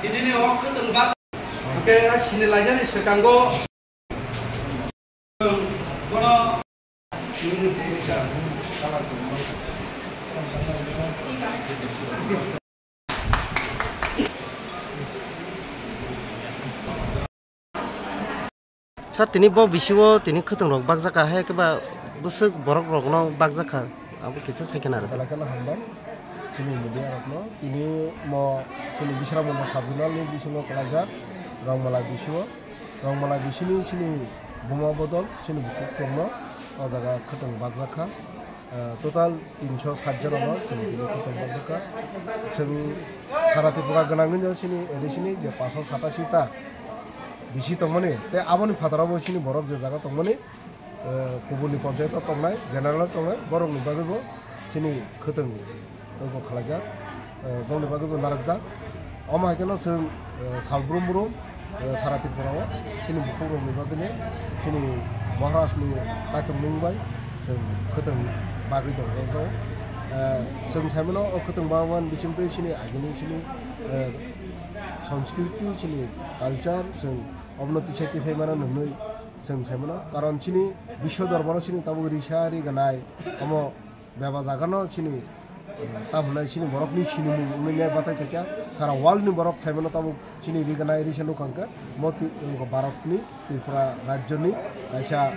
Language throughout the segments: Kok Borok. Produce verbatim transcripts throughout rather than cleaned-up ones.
Tini ni o khwtwng bak. Hwnkhe a sini laijani swkango. Bono. Sir, tini bo bisingo tini khwtwng rok bakjak kha, hai khe ba bwswk borok rokno bakjak kha, abo kisa sai khna rw. Belai kheno hambai chini media rokno. Tini mo chini Bisramganj sub zonal ni bisingo kwlaijak Rongmala bisingo, Rongmala bisini chini buma bodol chini bukhuk chwngno o jaga khwtwng bakjak kha. Ah, total tinso sat jona no chwng tini khwtwng bakjak kha. Chwng sara Tripura gwnangwi no chini A D C ni je paanso satashi ta bisi tongmani, tei aboni phataro bo chini borok je jaga tongmani, ah, kubuni ponchayat o tongnai, general o tongnai, borok ni bagwi bo chini khwtwng bo khwlaijak, ah, bongni bagwi bo narwkjak. Omo hai kheno chwng, ah, sal brum brum, ah, sara Tripura o chini bukhuk rok ni bagwi ni chini Maharaj ni chaitung mung bai chwng khwtwng bagwi tong kha. Ah, chwng sai mano o khwtwng bagwi bising twi chini agini chini, ah, Sanskriti chini culture chwng obono tisa tiphai mano nwngnwi chwng sai mano. Karon chini biswa dorbaro chini tabuk risa ri ganai omo bebak jagano chini, eh, tamo hwnai chini borokni sinimung wngwi nai bachai khaikha sara world ni borok sai mano tabuk chini ri ganai risa nukha hwnkhe mo twi-, Bharat ni Tripura rajyoni kaisa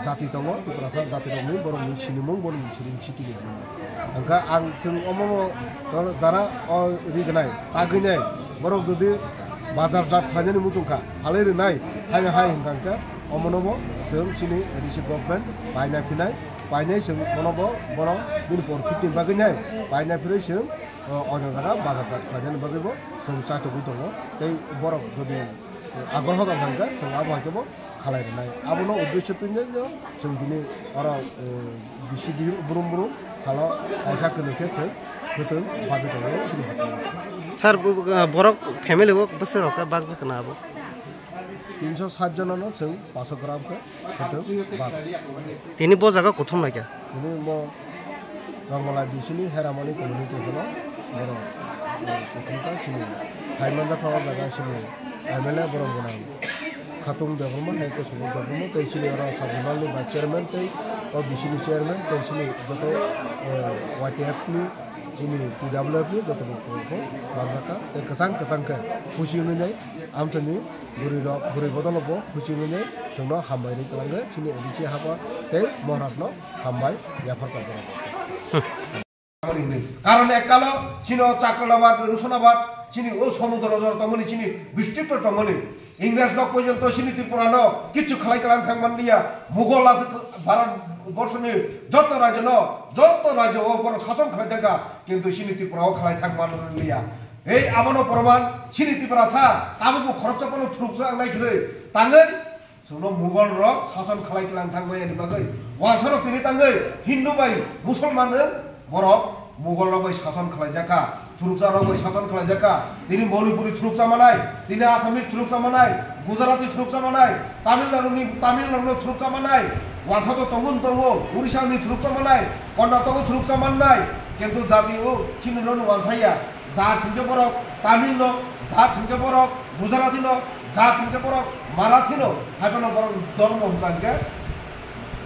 jati tongo, Tiprasa jatirokni borokni sinimung, borokni siring sitini hwnwi. Hwnkhe ang chwng omono jara o rignai, tagwinai, borok jodi bazar jat khlainani muchungkha, phalwi rwnai, haino hai hwnkha hwnkhe omonobo chwng chini A D C government paina phinai, painai chwng bonobo, bono bini por fitni bagwinai paina phirwi chwng, o, oino jaga bazar jat khlainani bagwibo chwng chatugwi tongo. Tei borok jodi agroho tong kha hwnkhe chwng abo hai khe bo khalai rwnai. Abono uddesho twi no chwng tini oro, eh, bisi bihur brum brum salo kaisa kwlwi khe chwng khwtwng bagwi tongo chini bukhuk. Sir, bo-, bo-, borok family o bwswk rok khe bakjak khna abo? Tinso sat jona no chwng paso gram khe khwtwng bak. Tini bo jaga kuthum lai kha? Tini bo Rongmala bisini Heramani community hino borok, eh, kuthum kha chini. Hai manjak kha o jaga chini M L A borok gwnang Khatung Debbarma, hai Kusubur Debbarma, tei chini oro sub zonal ni vice chairman tei o bisini chairman tei chini joto, eh, Y T F ni chini T W F ni joto bo manjak kha. Tei kwchang kwchang khe khusi wngwi nai amchaini bwrwi rok, bwrwi bodol bo khusi wngwi chwngno hambai rwi kwlango, chini A D C haba tei Maharaj no hambai yaphar kha borok. Karon ekkalo chini o Chakrabad, Rusonabad, chini o Samudra jor tongmani, chini bistritto tongmani, Ingres rok porjonto chini Tripura no kichu khlai kwlang thang manliya, Mughal aswk Bharat borso ni joto rajyo no, joto rajyo o borok sason khlai thang kha, kintu chini Tripura o khlai thang manliya. Ei abono proman chini Tiprasa tabukbo khoroksa phano thuruksa wngnai kwrwi tangwi chwngno Mughal rok sason khlai kwlang thang maya ni bagwi. Wansarok tini tangwi Hindu bai Musulman wng borok Mughal rok bai sason khlai jakha, thuruksa rok bai sason khlai jakha. Tini Manipuri thuruksa manai, tini Assamese thuruksa manai, Gujarati thuruksa manai, Tamil Nadu ni, Tamil Nadu no thuruksa manai, wansa to tongo tongo, Orissa ni thuruksa manai, Karnataka thuruksa mannai, kintu jati o chini no wansaya. Jat hwnkhe borok Tamil no, jat hwnkhe borok Gujarati no, jat hwnkhe borok Marathi no, hai phano borok dormo hwnkha hwnkhe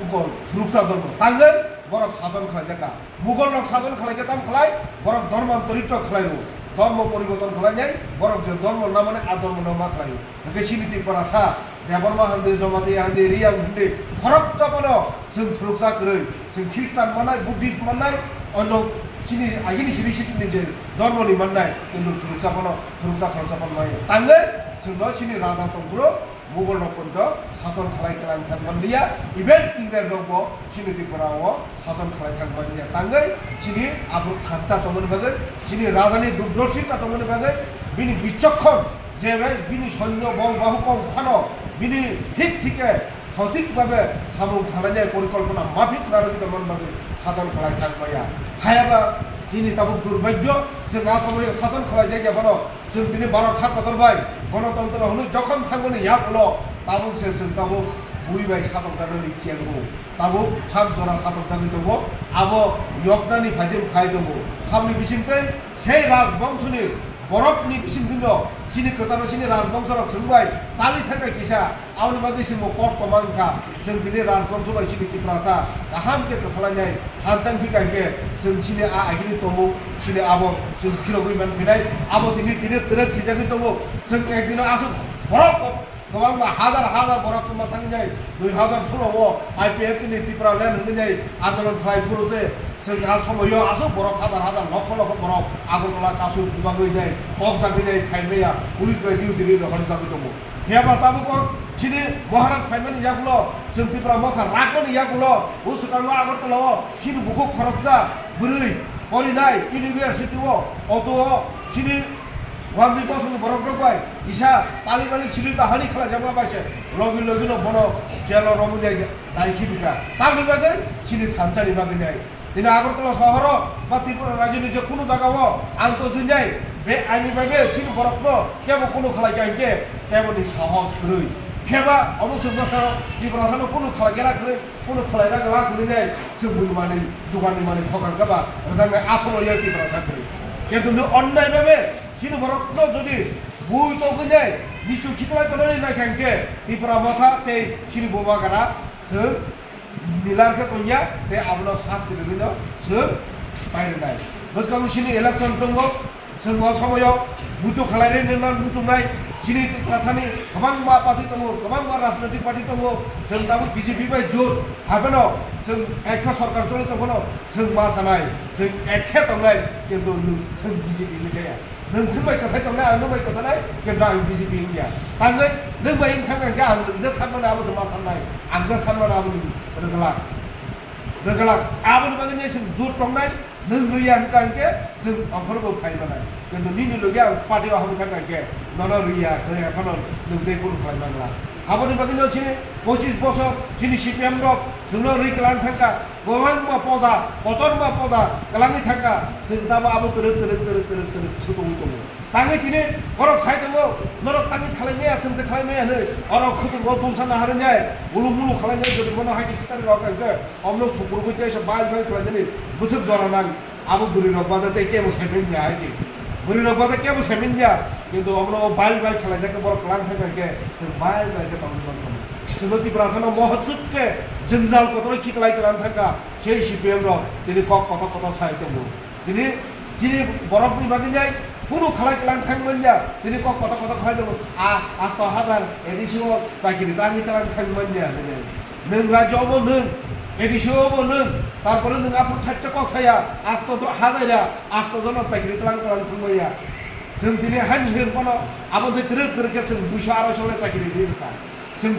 uko thuruksa dormo. Tangwi borok sason khlai jakha. Mughal rok sason khlai khe tam khlai, borok dormantoritto khlai rw. Dormo poriborton khlai nai, borok je dormo na mane a dormo no ma khlai rw. Hwnkhe chini Tiprasa, Debbarma hwndi, Jamatia hwndi, Riyang hwndi, khoroksa phano chwng thuruksa kwrwi, chwng Khristan mannai, Buddhist mannai, onno chini agini chini chini je dormoni mannai, kintu thuruksa phano, thuruksa khoroksa phano maya. Tangwi chwngno chini raja tongphuru Mughal rok poito sason khlai kwlang thang manliya, even Ingres rok bo chini Tripura o sason khlai thang manliya. Tangwi chini abo thansa tongmani bagwi, chini rajani durdorshita tongmani bagwi, bini bichokkon je bai bini soinyo bol bahukong phano bini thik thike sothik babe samung khlainai porikolpona maphik narwgwi tongmani bagwi sason khlai thang maya. Hayaba chini tabuk durbhagyo, chwng a somoyo sason khlai jakya phano chwng tini Bharat ha kotor bai gonotontro hwnwi jokhon thangmani yak ulo tabuk se chwng tabuk bui bai satok janani chengo. Tabuk sak jora satok jagwi tongo, abo yoknani phaijim phai tongo. Samni bisingtwi sei rajbongsoni borokni bisingtwino chini kwcharo chini rajbongsorok chwngbai chali thangkha kisa, aboni bagwi chwngbo kosto mankha. Chwng tini rajbongso bai chini Tiprasa kaham khe kwthalainai thanchang phikha hinkhe chwng chini a agini tomung chini abo chwng phirogwi manphinai. Abo tini tini twrwk swijagwi tongo. Chwng ekdino aswk borok Kwbangma hazar hazar borok tongma thangwi nai dui hazar solo o I P F T ni Tipraland hwnwi nai andolon khlai phuru se chwng a somoio aswk borok hazar hazar lokho lokho borok Agartala kasu bubagwi nai kok jagwi nai phai maya police bai duty ri rohorwi jagwi tongo. Phiya ba tabuk o chini Maharaj phaimani yagulo chwng Tipra Motha rakmani yagulo o swkango Agartala o chini bukhuk khoroksa bwrwi porinai university o auto o chini Wangwi bosongni borok rok bai kisa tali mali siri bahani khlaijakma bai se logi logi no bono jelo romwi de dai khi bika. Tamni bagwi chini thansa ni bagwi nai. Tini Agartala sohoro ba Tripura rajyoni je kunu jaga o ang to jinai be ani bagwi chini borok no kebo kunu khlai kha hinkhe kebo ni sahos kwrwi. Kheba omo chwng no Tripura sano kunu khlai kha kwrwi. Kunu khlai rang la kwrwi nai chwng bui mani dugan ni mani thokan kha ba rwjak nai asolo ya Tripura sakri. Kintu ni onnai babe chini borok no jodi bui togwi nai nichu khiklai tonani nai kha hinkhe Tripura Motha tei chini Bubagra chwng milar khe tongya tei abono sasti rwgwi no chwng pai rwnai. Bwskango chini election tongo. Chwng o somoio buitu khalai rwi nwngnai muchungnai chini Tiprasani kwbangma party tongo, kwbangma rajnoitik party tongo. Chwng tabuk B J P bai jot haibano chwng ekha sorkar choli tongphano chwng ma sanai, chwng ekhe tongnai, kintu nwng chwng B J P ni kaya. Nwng chwng bai kwthai tongnai, ang nwng bai kwthanai, kintu ang B J P wngya. Tangwi nwng bai wngthang khe ang nwng je sanmani abo se ma sannai, ang je sanmani abo nwng rwglak. Rwglak. Aboni bagwi chwng jot tongnai, Nwng rwya hwnkha hinkhe chwng ongkhorbo phai manai. Kintu nini logi ang party o habwi thangkha hinkhe nono rwya, rwya phano nwng tei kunu khlai mangla. Aboni bagwino chini pochis bosor chini C P M rok chwngno rwi kwlang thangkha. Kwbangma poja, kotorma poja kwlangwi thangkha. Chwng tamo abo twrwk, twrwk, twrwk, twrwk, twrwk swtungwi tongo. Tangwi tini borok sai tongo, norok tangwi khlai maya, chwng se khlai maya hwnwi. Oro khwtwrgo tungsa naharwi nai, uluk muluk khlai nai, jodi bono hai khe khitarwi rok hinkhe, omno sukurgwi tei se bai bai khlai jani, bwswk jora nang. Abo bwrwi rok bada tei kebo saiman ya hai se. Bwrwi rok bada kebo saiman ya, kintu omno o bai bai khlai jak borok kwlang thang khe, chwng bai bai khe tongwi man tongo. Chwngno Tiprasano mohot swk khe jwngjal kotor khiklai kwlang thang kha, sei C P M rok tini kok kotor kotor sai tongo. Tini chini borokni bagwi nai kunu khlai kwlang thang manya, tini kok kotor kotor khlai tongo. A asto hazar A D C o chakiri tangwi twlang thang manya, tini nwng rajyo obo nwng, A D C o obo nwng, tarpore nwng aphuru thaisa kok saya, asto to hazar ya, asto jono chakiri twlang twlang thang manya. Chwng tini haini hwn phano abo je twrwk twrwk khe chwng duiso aroiso le chakiri ri rwkha. Chwng